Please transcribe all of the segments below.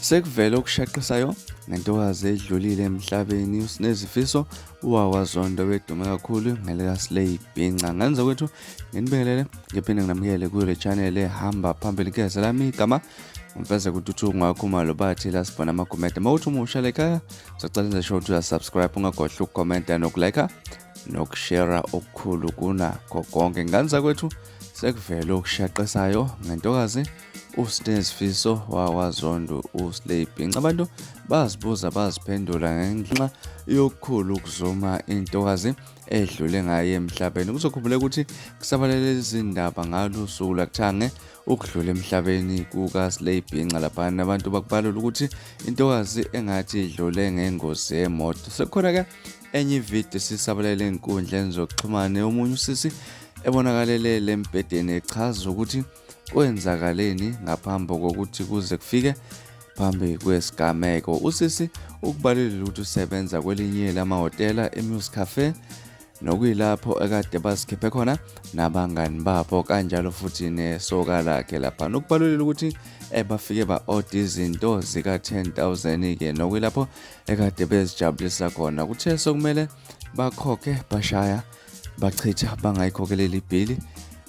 Sekuvele okushaqisayo ngentokazi edlulile emhlabeni uSinezifiso uWawaZondo obedume kakhulu ngelikaSlay Bhinca. Ngenza kwethu nginibingelele ngiphinde nginamukele kule channel ehamba phambili keza lami igama ngimfeze kuNtuthuko ngakhumalo bathi la sibona amagumede. Mawuthi umusha lekhaya sacela nje show to subscribe ungagodli ukukhomenta nokulike nokushare okukhulu kunakho konke. Nganza kwethu sekuvele okushaqisayo ngentokazi uSinezifiso wawaZondo uSlay Bhinca. Abantu bazibuza baziphendula ngenxa yokukhulu ukuzuma intokazi edlule ngayo emhlabeni. Kuzokhumbuleka ukuthi kusabalele izindaba ngalo suku lakuthange ukudlula emhlabeni kukaSlay Bhinca laphana abantu bakubalula ukuthi intokazi engathi idlule ngengozi yemoto. Sekukhona-ke enye ividiyo esisabalele ey'nkundleni zokuxhumana omunye usisi ebonakalelele embhedeni echaza ukuthi kwenzakaleni ngaphambi kokuthi kuze kufike phambi kwesigameko. Usisi ukubalulile ukuthi usebenza kwelinye lamahhotela eMuse Cafe nokuyilapho ekade bazikhiphe khona nabangani babo kanjalo futhi nesoka lakhe lapha. Nokubalulile ukuthi bafike ba-order izinto zika-10,000 ke nokuyilapho ekade bezijabulisa khona. Kuthe sokumele bakhokhe bashaya bachitha bangayikhokheleli ibhili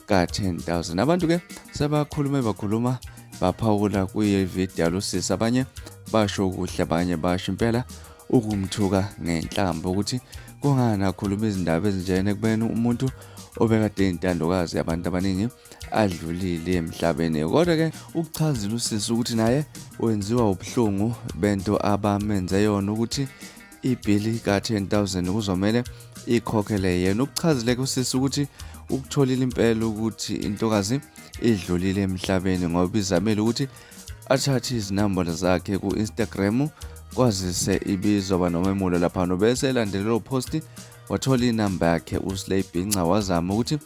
ka-10,000. Abantu ke sebakhulume bakhuluma baphawula kuyividiyo yalosisi, abanye basho kuhle abanye basho impela ukumthuka ngenhlamba ukuthi kungani akhuluma izindaba ezinjena ekubeni umuntu obekade eyintandokazi yabantu abaningi adlulile emhlabeni. Kodwa-ke ukuchazile usisi ukuthi naye wenziwa ubuhlungu bento abamenze yona ukuthi ibhili ka-10,000 kuzomele ikhokhele yena. Ukuchazile usisi ukuthi ukutholile impela ukuthi intokazi idlulile emhlabeni ngoba izamile ukuthi athathe izinombolo zakhe ku-Instagram kwazise ibizoba nomemulo laphana. Bese elandele lo post wathola inamba yakhe uSlay Bhinca wazama ukuthi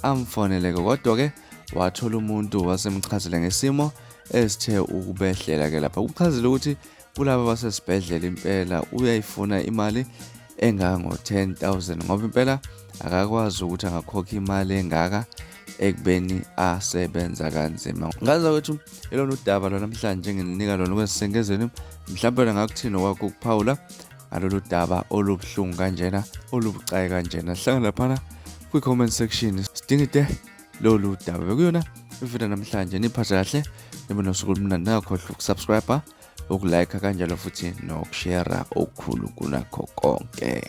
amfoneleke kodwa-ke wathola umuntu wasemchazela ngesimo esithe ukubehlela-ke lapha. Kuchazile ukuthi kulaba basesibhedlela impela uyayifuna imali engango-10,000 ngoba impela akakwazi ukuthi angakhokha imali engaka ekubeni asebenza kanzima. Ngaza kwethu ilona udaba lwanamhlanje ngininika lona kwesisengezweni. Mhlawumbe wena ngakuthini okwakho ukuphawula ngalolu daba olubuhlungu kanjena olubucayi kanjena. Sihlangane laphana kwi-comment section sidingide lolu daba. Bekuyona ividiyo namhlanje, niphathe kahle nibe nosuku olumnandi, ningakhohlwa ukusubscribe, ukulike kanjalo futhi nokushare okukhulu kunakho konke.